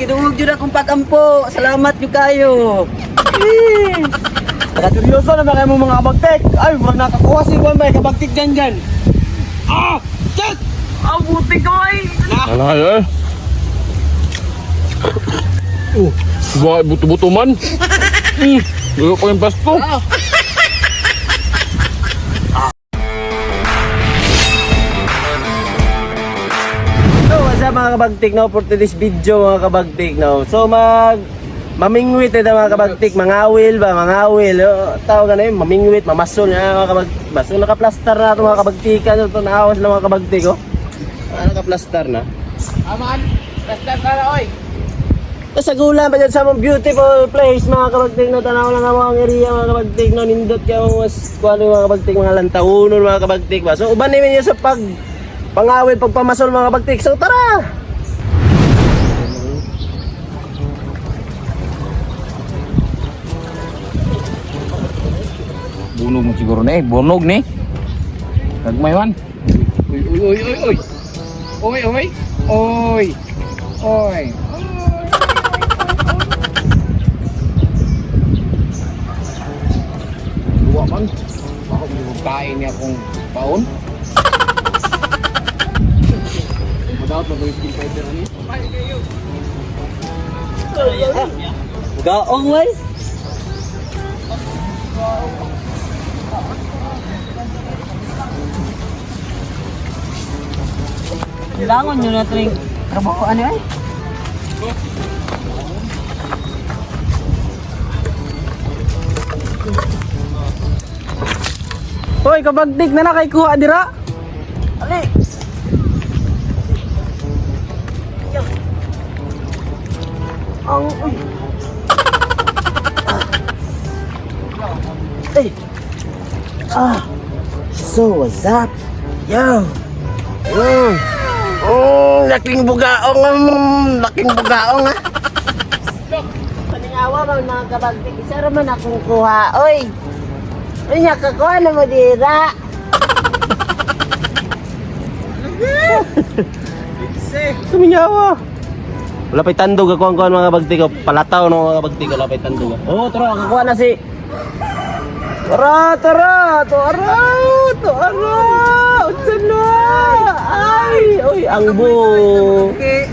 Gidungog jud akong pagampo. Salamat jud kayo. Eh. Seryoso na ba kayo mo mga kabagtik? Ay, murag nakakuha si Juan ba kabagtik dyan dyan. Ah! Check! Aw, buti ko ay. Ala eh. Oh, buhay buto-buto man. Dulo ko yung basto. So, what's up mga kabagtik no? For today's video mga kabagtik no. So mamingwit ito mga kabagtik, mangawil ba, mangawil. Oh, tawag na yun, mamingwit, mamasol na mga kabagtik. Basta nakaplastar na ito mga kabagtikan, ito naawas na mga kabagtik oh. Ah, nakaplastar na. Aman, basta ka na oy. Sa gulan pa dyan sa among beautiful place mga kabagtik no, tanaw lang ang mga area mga kabagtik no, nindot kayo mas kuano mga kabagtik, mga lantaunon mga kabagtik ba. So uban namin niyo sa pag pangawil, pagpamasol mga kabagtik. So tara! Bunog mo siguro na eh. Bunog ni. Kagmay man. Uy, uy, uy, uy, uy. Uy, uy. Uy. Uy. Luwa man. Baka mo kain niya akong paon. Madaot na ba yung fighter ani? Gaong way. Langon yun na ito yung trabaho ano ay? Hoy, kabagtik na na kay kuha dira. Ali! Ang uy. Ah. Ay. Ah. So what's up? Yo. Mm. Laking bugaong, laking bugaong ah. Paningawa man mga kabagtik, isa raman akong kuha, oy! Uy, nakakuha na mo dira! Tuminyawa. Wala pa'y tandog ako ang kuha mga bagtik ko. Palataw ng mga bagtik ko. Wala pa'y tandog. Oh, tara, kakuha na si... Tara, tara! Tara! Tara! Unsa na! Ay! Uy, ang bu. Eh,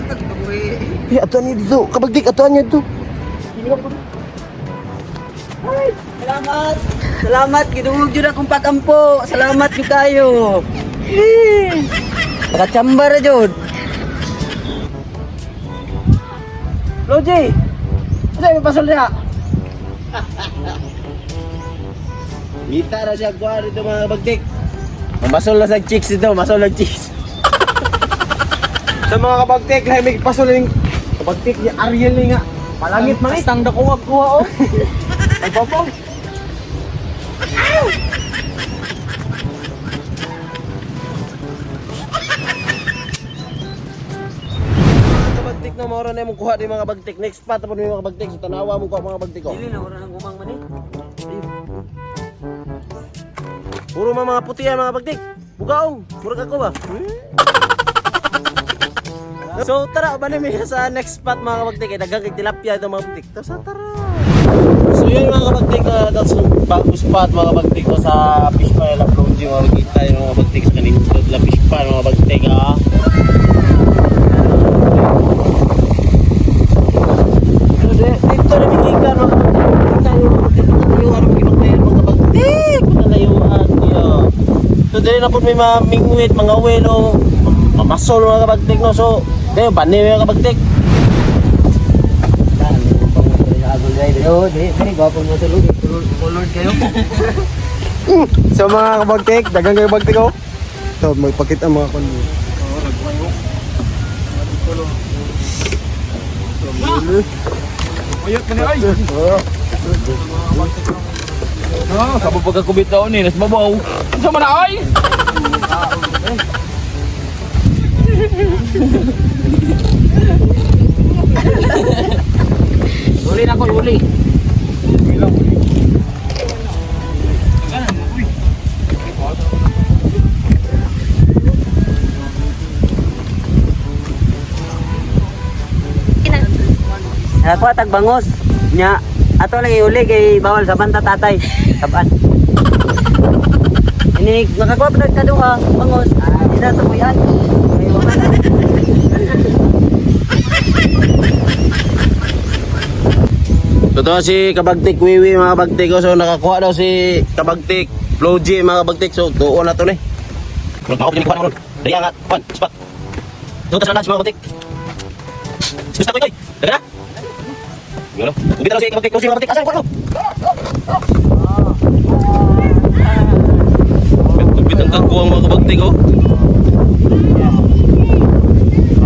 atuan niyo dito. Kabagdik, atuan niyo dito. Salamat! Salamat! Gidungog jud akong pagampo! Salamat jud kayo! Eh, Nakachamba ra jud! Loji! Ano yung pasol niya? Mita na siya kuha dito mga kabagdik. Masol na sa chicks dito, masol na chicks. Sa mga kabagtik, lahi may pasol ning kabagtik ni Ariel ni nga. Palangit man eh. Tang dakuwag kuha oh. Ay papaw. Kabagtik na maura na imong kuha di mga kabagtik. Next spot po ni mga kabagtik. So tanawa mo kuha mga kabagtik oh. Dili na wala nang gumang man eh. Puro mga mga puti yan mga kabagtik. Bugaong, murag ako ba? So tara, ba mi sa next spot mga kabagtik. Kay daghang kay tilapia ito mga kabagtik. So tara. So yun mga kabagtik, that's yung bago spot mga kabagtik ko sa fish pond nila Plonji mga kabagtik tayo mga kabagtik sa kanin la fish pond mga kabagtik ah. So, dito na migikan mga kabagtik. Tayo mga kabagtik, pagkatayuan mga ginukmayan mga kabagtik. Pagkatayuan niyo. So dili na po may mga mingwit, mga welo, mamasol mga kabagtik no. So, dayo bani mga kabagtik. Oh, dili dili gwapo mo tulog, tulog kayo. Sa mga kabagtik, daghang kayo kabagtik oh. Ito, magpakita mga kon. Ayot ka ni ay. Ah, sa pagkakubit daw ni, nas babaw. Unsa man na ay? Uli na ko, uli. Nakakuha tag bangos. Nya, ato lang iuli kay bawal sa banta tatay. Taban. Ini makakuha pa tag kaduha bangos. Ah, di na tubuyan. May wala na. Totoo si Kabagtik Wiwi mga kabagtik oh. So nakakuha daw si Kabagtik Flow G mga kabagtik. So tuon na to ni. Dali angat. One, spot. Tutas na mga kabagtik. Gusto ko itoy. Dali na. Gano? Ubita daw si Kabagtik Flow G mga kabagtik. Asan ko? Ubit ang kagkuwang mga kabagtik oh.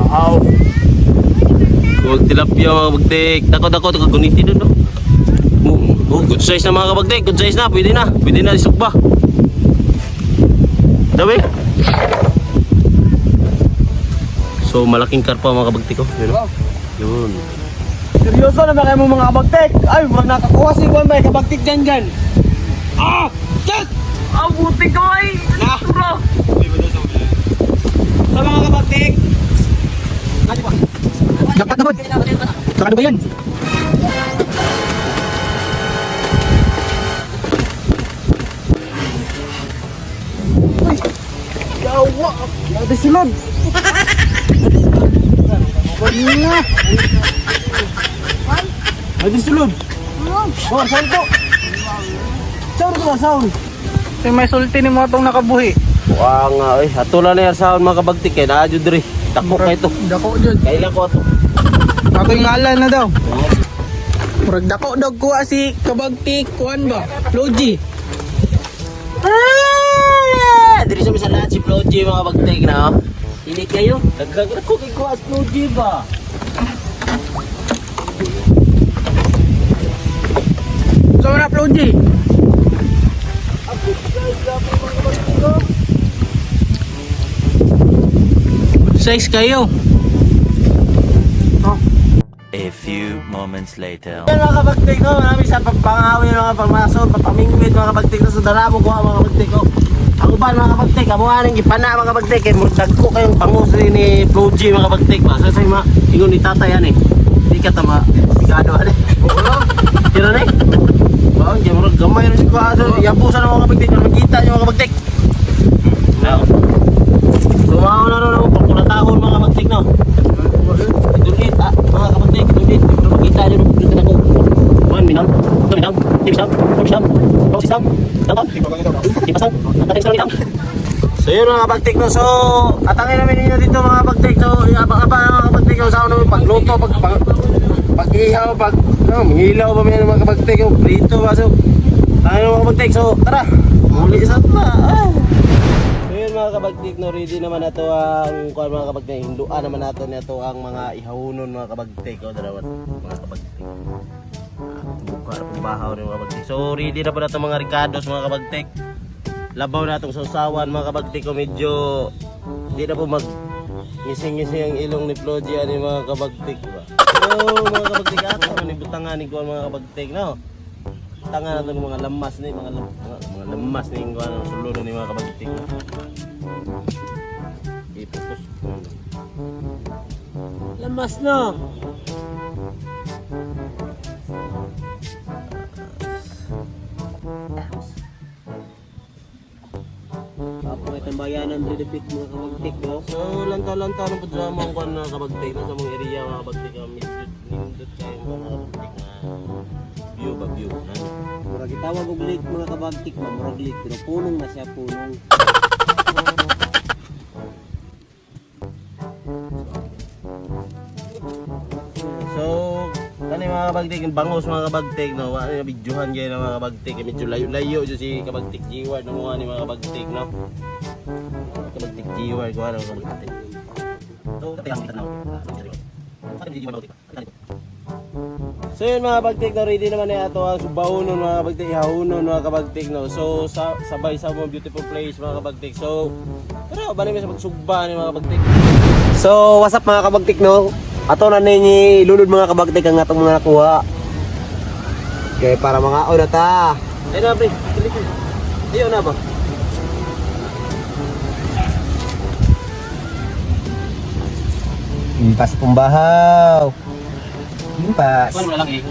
Aw. Huwag tilapia mga kabagtik. Dako dako ito kaguniti doon no. Oh, oh, good size na mga kabagtik. Good size na. Pwede na. Pwede na isukba. Dami. So malaking karpa mga kabagtik oh. Yun. Oh. Yun. Seryoso na ba kayo mga kabagtik? Ay, wag nakakuha si Juan may kabagtik dyan dyan. Ah! Shit! Ah, buti ko ay. Na! Sa mga kabagtik! Dapat na Saka ba yan? Gawa! Ada sulod! Wala! Ada sulod. Oh, saan to? Saan to saan? May sulti ni mo atong nakabuhi. Wa nga eh. Ato lang na yan sahon mga kabagtik kay naa jud diri. Dako kay to. Dako jud. Kailan ko ato. Ako yung ngalan na daw. Murag dako daw kuha si Kabagtik kuan ba? Logi. Ah! Diri sa bisan lahat si Flo G mga kabagtik na. oh. Ini kayo. Dagdag ko kay kuha si Flo G ba. So na Logi. Good size kayo. A few moments later. Yan mga kabagtik no, marami sa pagpangawin mga pagmasod, pagpamingwit mga kabagtik no, sa daramo ko mga kabagtik no. Ang uban mga kabagtik, amo aning gipana mga kabagtik, kay murag ko kayong bangus rin ni Flo G mga kabagtik ba. So sa mga ingon ni tatay ani. Di ka tama, bigado ani. Kira ni. Ba, kay murag gamay rin ko aso, yabusan ang mga kabagtik, para makita niyo mga kabagtik. Now. So mao na ro na pagkulatahon mga kabagtik no. Dulit ah, mga kabagtik, dulit. Pero makita niyo dito na ko. 1 minute, 2 minute, 3 minute, 4 minute, 5 minute, 6 minute, 7 minute. So yun mga kabagtik no. So atangin namin ninyo dito mga kabagtik. So abang-abang mga kabagtik no. Sa ano pagluto, pag pag pag-ihaw, pag no, mangilaw pa may mga kabagtik, oh, prito ba so. Tayo mga kabagtik. So tara. Muli sa ta. Ah. So yun mga kabagtik no, ready naman na to ang kuan mga kabagtik. Hinduan naman nato nito ang mga ihawonon mga kabagtik o dalawa mga kabagtik. Buka na pong bahaw ni mga kabagtik. So ready na po na itong mga ricados mga kabagtik. Labaw na itong sausawan mga kabagtik ko medyo di na po mag ngising-ngising ang ilong ni Flogia ni mga kabagtik ba. So mga kabagtik ato ni butangan ni kuan mga kabagtik no. Tanga na itong mga lamas ni mga, mga lamas ni kuan ang sulod ni mga kabagtik. No? I-focus. Lamas no. Apo itong bayanan diri mga kabagtik no. So lantaw-lantaw ng drama ang kuan mga kabagtik no, sa mga area mga kabagtik ang nindot nindot kayo mga kabagtik na view ba view na. Murag gitawag og lake mga kabagtik ba, murag lake pero punong na siya punong. So, kani mga kabagtik, yung bangos mga kabagtik, no, wala na videohan kayo ng mga kabagtik, eh, medyo layo-layo dyan si kabagtik G-Ward, no, mga ni mga kabagtik, no. Kabagtik G-Ward, kuha ng kabagtik. So, So yun mga kabagtik, no, ready naman na ato ang subaonon mga kabagtik, ihahonon mga kabagtik, no. So, sa, sabay sa mga beautiful place mga kabagtik. So, pero bali may sa pagsugba ni mga kabagtik. So, what's up mga kabagtik no? Ato na ninyo ilunod mga kabagtik ang atong mga nakuha. Okay, para mga na ta. Ayun na pre, kilikil. Ayun na ba? Impas pumbahaw. Pas. Kuan mo na lang eh.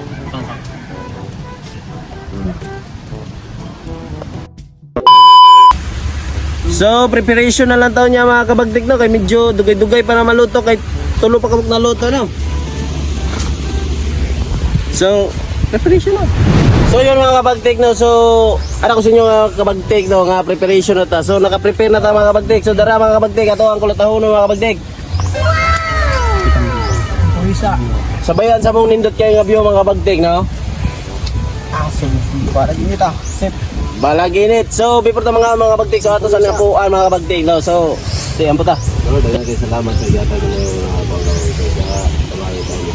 So, preparation na lang taon niya, mga kabagtik, no, kay medyo dugay-dugay pa na maluto, kay tulo pa kabuk naluto, no. So, preparation na. So, yun, mga kabagtik, no. So, ano ko sa inyo, mga kabagtik, no, nga preparation na ta. So, naka-prepare na ta, mga kabagtik. So, dara, mga kabagtik, ato ang kulatahon, mga kabagtik. Isa. Sabayan sa mong nindot kayo nga view, mga kabagtik, no. Ah, para init ah. Sip. Balaginit. So, before ta mga kabagtik, so ato sa napuan, mga kabagtik, no. So, sige, ampo ta. Pero daghang kay salamat sa iyata ng mga panggawa ito sa samahan tayo sa mga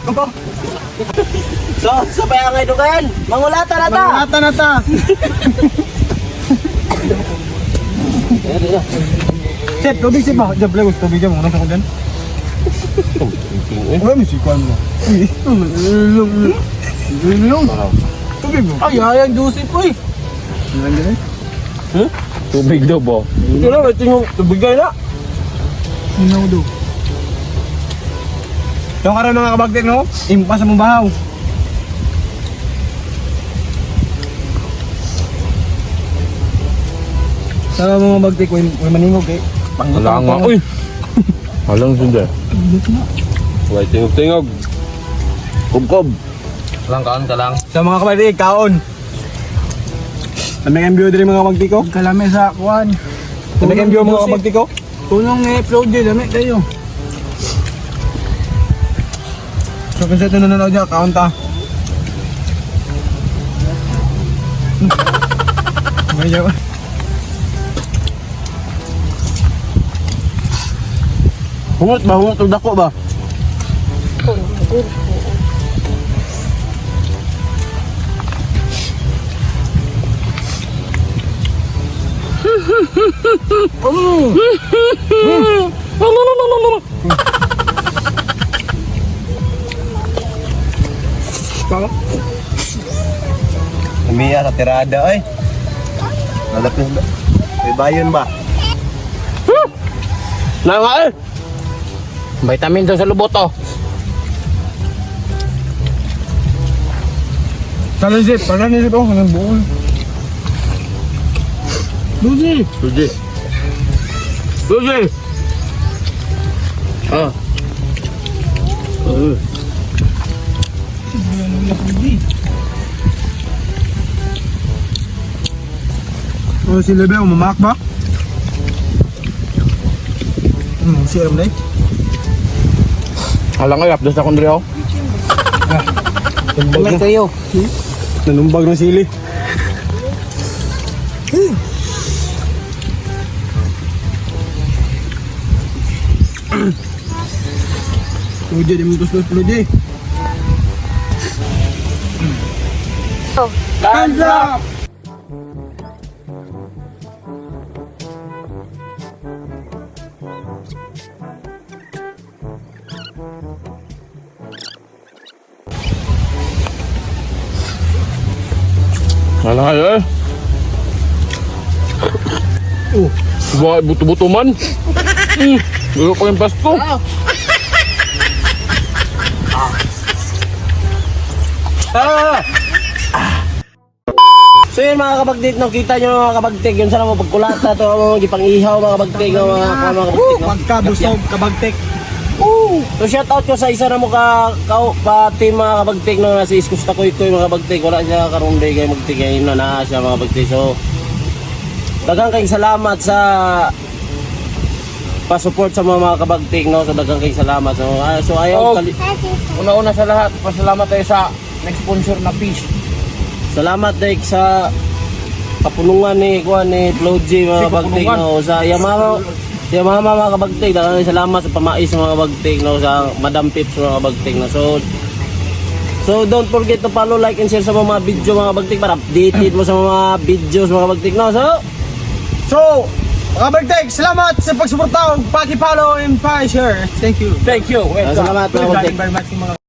kabuang. So, sa payangay dugan, mangulata na ta. Mangulata na ta. Ayan, ayan. Sip, tubig sip ba? Diyan, gusto tubig dyan. Muna sa ko dyan. Wala mo sikuan mo. Tubig mo. Ay, ayang juicy po eh. Tubig daw ba? Ito lang, ito yung tubig na. Inaw do. Yung karon mga kabagtik no, impas sa mong bahaw. Sa mga bagtik, way maningog eh. Wala nga. Uy! Walang sunda. Way tingog-tingog. Kubkob. Lang kaon ka lang. Sa mga kabagtik, kaon. Lamig ang view diri, mga kabagtik ko. Kalami sa kuan. Lamig ang view, mga kabagtik ko. Punong eh, upload din, dami kayo. So kung sa ito nanonood niya, kaon ta. Medyo. Hungot ba? Hungot o dako ba? Umiya sa tirada, oy. Malapit ba? May bayon ba? Na nga eh. Vitamin daw sa lubot oh. Sana zip, parang zip oh, hanggang buo. Lucy! Lucy! Lucy! Ah. Oh, si Lebe, umamak ba? Si Aram na. Alang ay, updos na kong oh. Tumbag kayo. Nanumbag ng sili. Luje, di mo tuslos, Luje. Hands up! Alang ay eh. Oh, bakit buto-buto man? Gulo ko yung pasto. So yun, mga kabagtik, no, kita nyo, mga kabagtik, yun sana mo pagkulata to, mga gipang-ihaw, mga kabagtik, no, mga kabagtik, no. Pagkabusog, kabagtik. So shout out ko sa isa na mo ka pa team, mga kabagtik, no, na si Iskus Takoy ko, mga kabagtik, wala siya karon day kay magtigay na naa siya, mga kabagtik. So daghang kayong salamat sa pa-support sa mga kabagtik, no. So daghang kayong salamat. So so ayaw Oh. Una-una sa lahat, pasalamat tayo sa nag-sponsor na fish. Salamat Dek sa kapunungan ni kuan ni Flo G, mga Si kabagtik, kapunungan. no, sa Yamaha Yamaha, mga kabagtik, daghang salamat sa pamais, mga kabagtik, no, sa Madam Pips, mga kabagtik, no. So don't forget to follow, like and share sa mga video, mga kabagtik, para updated mo sa mga videos, mga kabagtik, no. So So, mga kabagtik, salamat sa pagsuporta. Paki-follow and pa-share. Thank you. Thank you. Welcome. Salamat, mga kabagtik. Thank you very much mga